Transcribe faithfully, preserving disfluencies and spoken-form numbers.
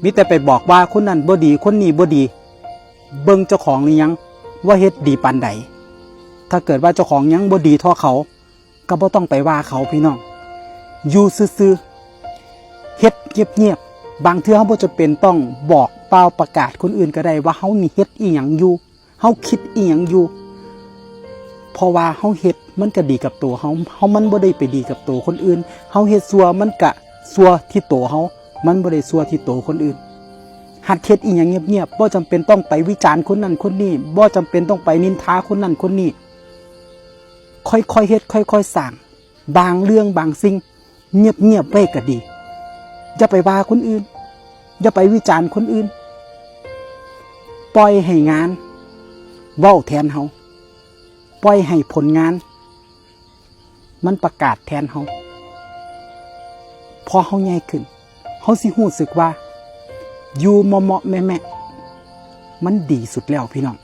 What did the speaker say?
มีแต่ไปบอกว่าคนนั้นบ่ดี คนนี้บ่ดี เบิ่งเจ้าของหรือยัง ว่าเฮ็ดดีปานใด ถ้าเกิดว่าเจ้าของยังบ่ดีเท่าเขา ก็บ่ต้องไปว่าเขาพี่น้อง อยู่ซื่อๆ เฮ็ดเงียบๆ บางเทื่อเราบ่จำเป็นต้องบอกเป่าประกาศคนอื่นก็ได้ว่าเรานี่เฮ็ดอีหยังอยู่ เราคิดอีหยังอยู่ เพราะว่าเราเฮ็ดมันก็ดีกับตัวเรา เรามันบ่ได้ไปดีกับตัวคนอื่น เราเฮ็ดชั่วมันก็ชั่วที่ตัวเรา มันบ่ได้ชั่วที่ตัวคนอื่น หัดเฮ็ดอีหยังเงียบๆ บ่จำเป็นต้องไปวิจารณ์คนนั้นคนนี้ บ่จำเป็นต้องไปนินทาคนนั้นคนนี้ ค่อยๆเฮ็ด ค่อยๆสร้าง บางเรื่องบางสิ่ง เงียบๆไว้ก็ดี อย่าไปว่าคนอื่น อย่าไปวิจารณ์คนอื่น ปล่อยให้งานเว้าแทนเรา ปล่อยให้ผลงาน มันประกาศแทนเรา พอเราใหญ่ขึ้น เราสิรู้สึกว่า อยู่เหมาะๆแมะๆ มันดีสุดแล้วพี่น้อง